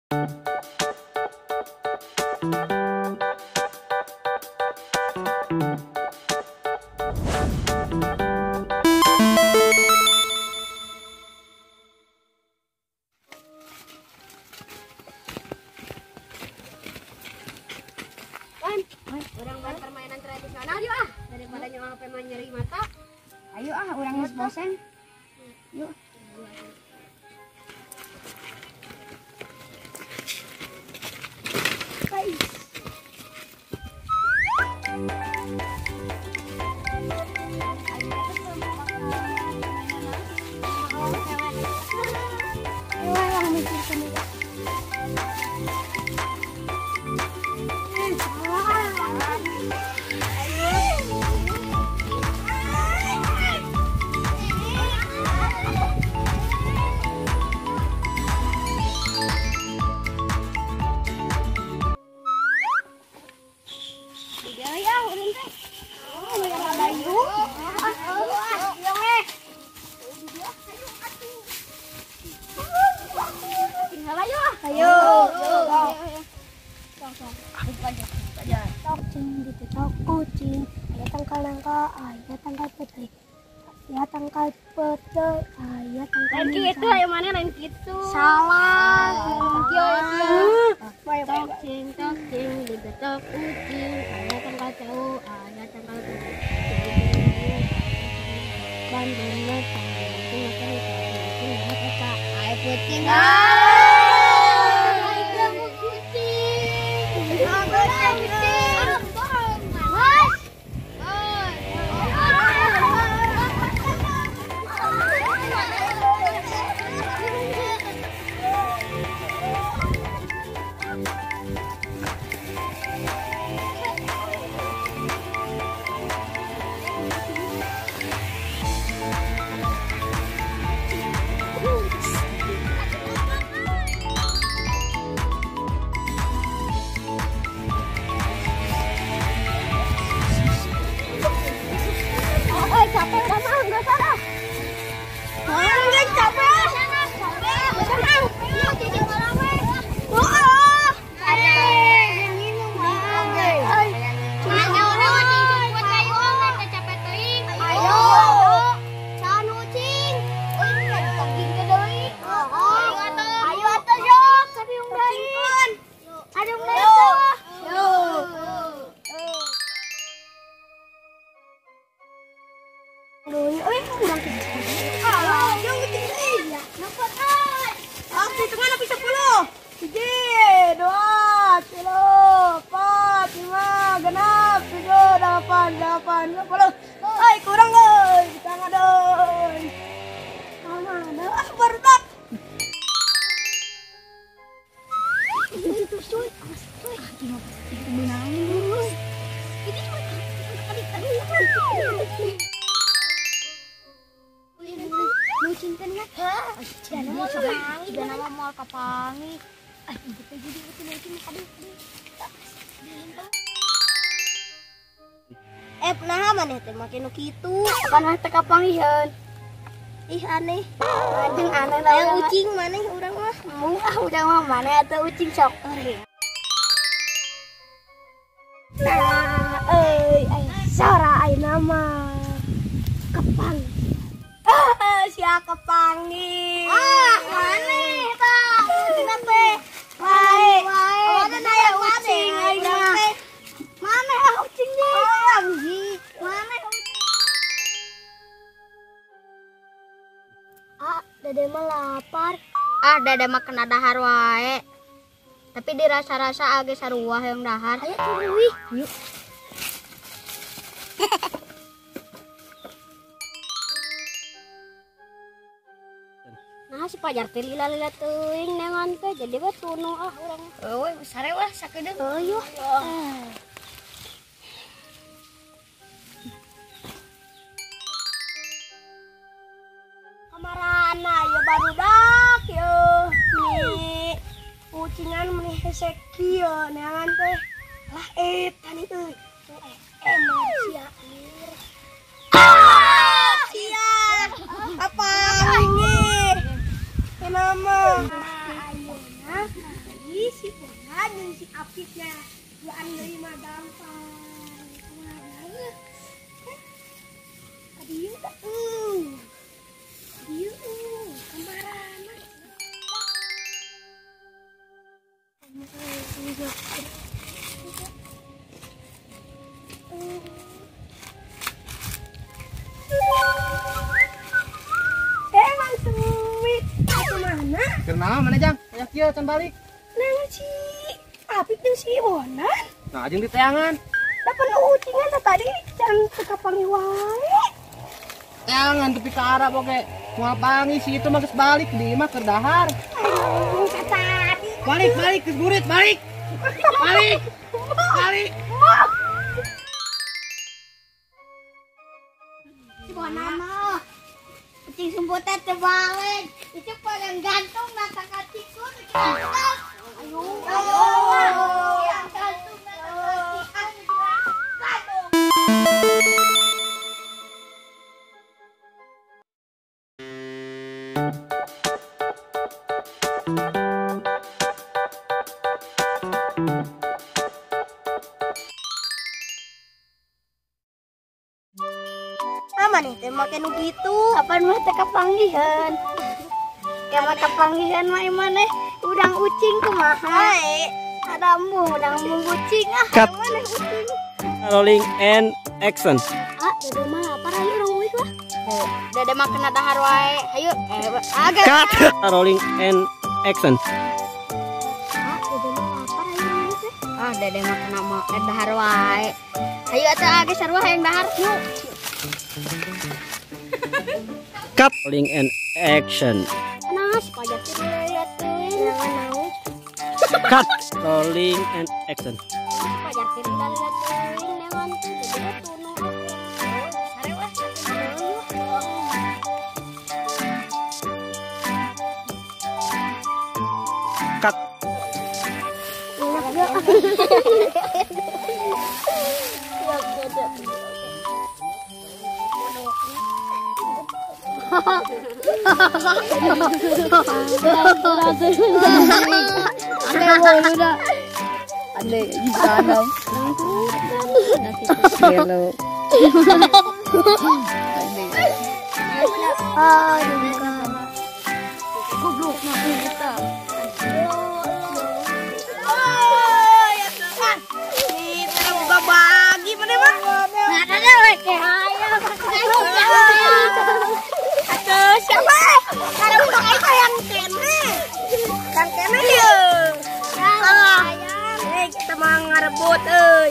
Urang main permainan tradisional yuk ah, daripada nyawa HP mah nyeri mata. Ayo ah, urang geus bosen. Yuk. Kucing, aya tangkal nangka, aya tangkal petai, aya tangkal petai, aya tangkal. Lain gitu, ayo mana lain gitu. Salah. Tokcing, tokcing, dibetok kucing, aya tangkal jauh, aya tangkal petai. Bandung matang, kucing matang, aya kucing. Nah maneh teh make nu kitu. Panah teh kapanggihan. Ih aneh. Anjing aneh lah. Ucing maneh urang mah. Mung ah urang mah maneh atuh ucing sok. Nah, euy aya sora ayeuna mah. Kepang. Ah, sia kepanggih. Ah, maneh tah. Ucing teh. Wae. Wae. Mana ucing aing mah. Mana ah ucingnya? Mana? Ah, dede mah lapar. Ah, dede mah kena dahar wae. Tapi dirasa-rasa age sarua yang dahar. Ayo tuluy. Yuk. Nah, si Pajar teh lila-lila teuing nengan teh jadi we tunu ah urang. Euy, sare wah sakedeung. Euy. Kamarana ya barudak ya meni ucingan meni hese kieu neangan teh lah eta nih euy emang sia lir ah sia apa ini nama ayeuna jeung si Apipnya. Duaan deui mah gampang. Kumaha ya? Adieu teh. Adieu. Kamarana. Emang sweet. Kemana? Kenal mana jang? Kayak kieu can balik. Nang si Apip jeung si Bonan. Nah, jeung di teangan. Da pan ucingan teh tadi can teu kapanggih wae. Teangan tepi ka Arab oge. Moal panggih si itu mah geus balik di imah keur dahar. Aduh, tadi. Balik, balik geus burit, balik. Balik. Balik. Si Bonan mah kucing sumput teh teu balik. Itu paling gantung mata katiku. Ayo, ayo. Yang gantung mata katiku. Maneh teh make nu kitu. Kapan mah teh kapanggihan? Kayak kapanggihan mah maneh udang ucing kumaha? Ada embung, udang embung ucing ah. Cut. Maneh ucing. Rolling and action. Ah, dede mah lapar ayo urang uih lah. Dede mah kena dahar wae. Hayu, agak. Cut. Rolling and action. Ah, dede mah lapar ayo urang uih teh. Ah, dede mah kena mah dahar wae. Hayu atuh age sarua hayang dahar yuk. Cut. Rolling and action. Nah, si pajak teh lihat teuing. Cut. Rolling and action. Si pajak teh lihat teuing neangan teh jadi tunu. Sare wah. Cut. Goblok mah kita. Nih, teh buka bagi mana mah? Nah, ada we ke hayang. Atuh siapa? Kalau buka itu yang kene. Yang kene ieu. Ah, kita mah ngarebut euy.